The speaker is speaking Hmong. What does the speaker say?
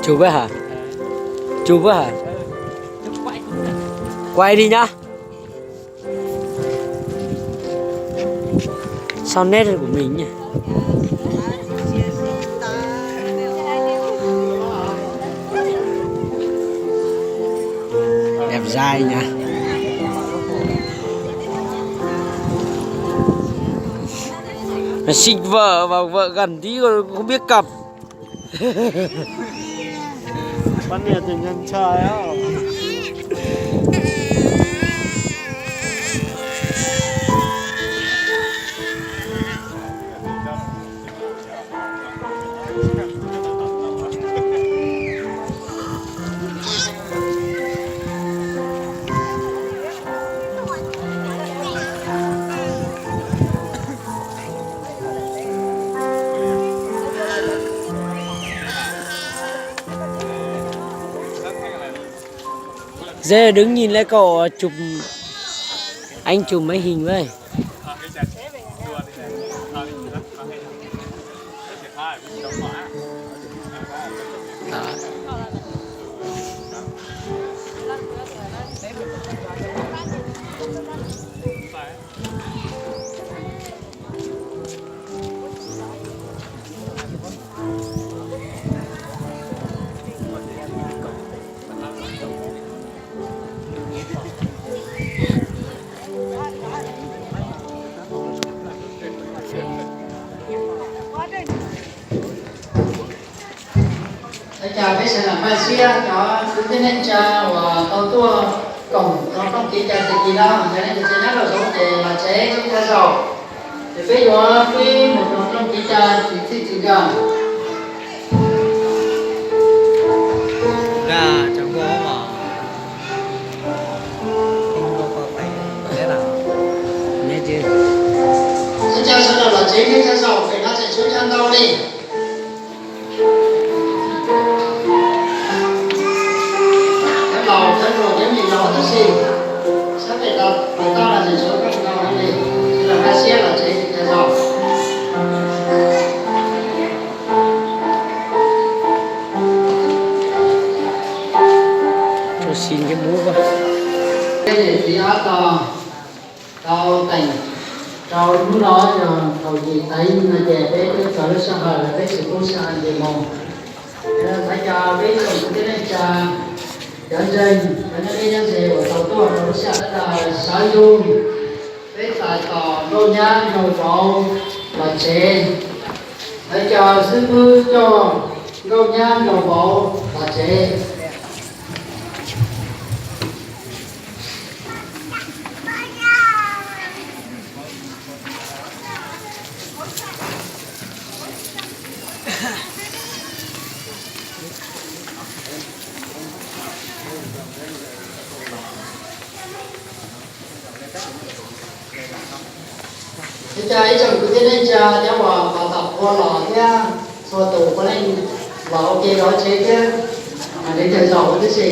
Chụp với hả? Chụp với hả? Quay đi nhá. Sao nét của mình nhỉ? Đẹp dai nha. Xịt vợ và vợ gần tí rồi không biết cặp. Phát hiện tình nhân trai á. Dễ đứng nhìn lấy cậu chụp, anh chụp mấy hình với. Ua cas peb sawv daws npaj siab cov kwv tij neej tsa uas tau tuaj koom rau rooj kev cai tag kis no, yog leej twg tsis nyob rau zoov ces los tsev tsis tag zaum, ces peb yuav pib mus rau rooj kev cai tsis txij tsis nkawm. Neej tsa sawv daws los tsev tsis tag zaum, pem no tseem tshuav cov ntau li. Cov laus cov hluas cov me laus tab sis sab pem tau, pem toj no tseem tshuav cov ntau li, sawv daws npaj siab los tsev tsis tag zaum. Txiv ob tog tau teem rau hnub no yog thaum yim teev no ces peb twb txog lub sij hawm peb tsis pub sij hawm ntxiv mus. Thov caw peb tsoom kwv tij neej tsa, cov ntseeg, cov nyob deb nyob ze uas tau tuaj rau lub sij hawm sawv yug, peb txais tos nkauj nyab nraug vauv los tsev. Thov caw xib hwb coj nkauj nyab nraug vauv los tsev. Thov caw ib tsoom kwv tij neej tsa cov uas pom tom qhua los thiab txhua tus puav leej los ua ke rau tsev thiab, mas ntev tag zaum tib si.